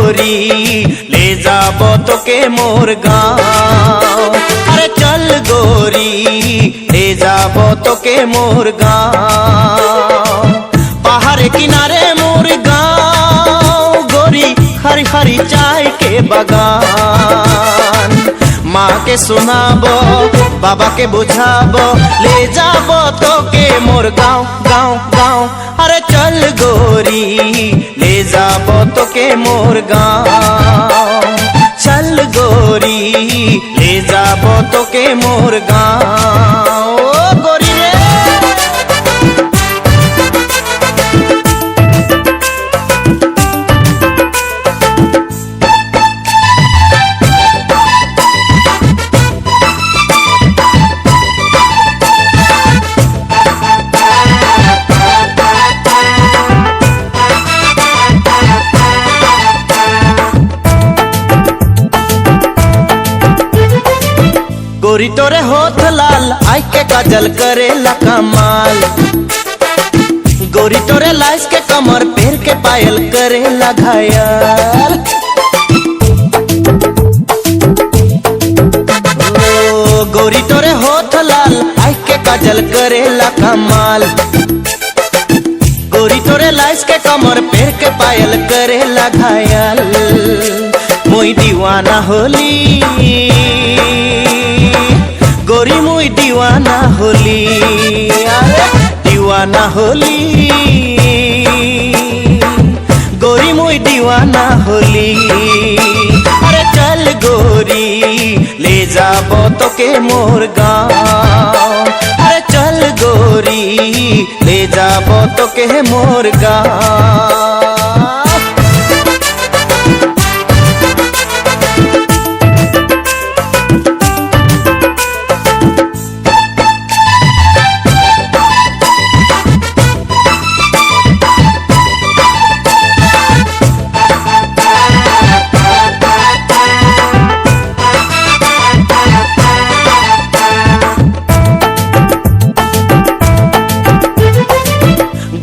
गोरी ले जाबो तोके मोर गाँव। अरे चल गोरी ले जाबो तोके मोर गाँव। पहाड़ किनारे मोर गाँव गोरी हरी हरी चाय के बगान। माँ के सुनाबो बाबा के बुझाबो ले जाबो तोके मोर गाँव गाँव गाँव। अरे चल गोरी ले जाबो तोके मोर गाँव। चल गोरी ले जाबो तोके मोर गाँव। ओ गोरी रे। गोरी तोरे होठ लाल आई के काजल करेला कमाल। गोरी तोरे लाइस के कमर पेर के पायल करेला घायल। ओ गोरी तोरे होठ लाल आई के काजल करेला कमाल। गोरी तोरे लाइस के कमर पेर के पायल करेला घायल। मोई दीवाना होली गोरी मुई दीवाना होली। अरे दीवाना होली गोरी मुई दीवाना होली। अरे चल गोरी ले जाबो तोके मोर गाँव। अरे चल गोरी ले जाबो तोके मोर गाँव।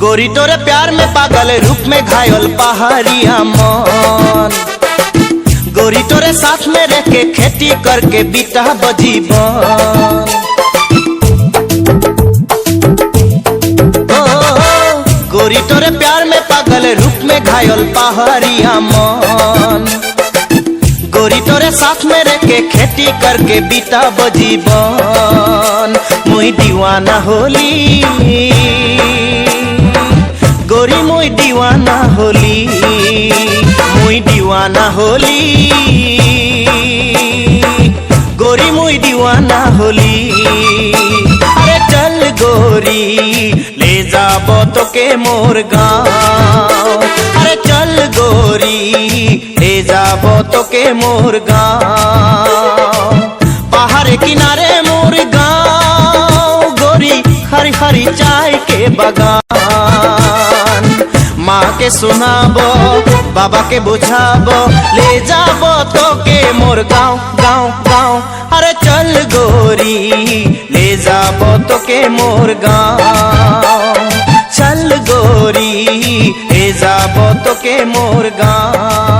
गोरी तोरे प्यार में पागल रूप में घायल पहाड़िया मन। गोरी तोरे साथ में रह के खेती करके बीता बजीवन। ओ गोरी तोरे प्यार में पागल रूप में घायल पहाड़िया मन। गोरी तोरे साथ में रह के खेती करके बीता बजीवन। मुई दीवाना होली गोरी मुई दीवाना होली। मुई दीवाना होली गोरी मुई दीवाना होली। अरे चल गोरी ले जाबो तोके मोर गाँव। अरे चल गोरी ले जाबो तोके मोर गाँव। पहाड़ किनारे मोर गाँव गोरी हरी हरी चाय के बगान। माँ के सुनाबो बाबा के बुझाबो ले जाबो तोके मोर गाँव गाँव गाँव। अरे चल गोरी ले जाबो तोके मोर गाँव। चल गोरी ले जाबो तोके मोर गाँव।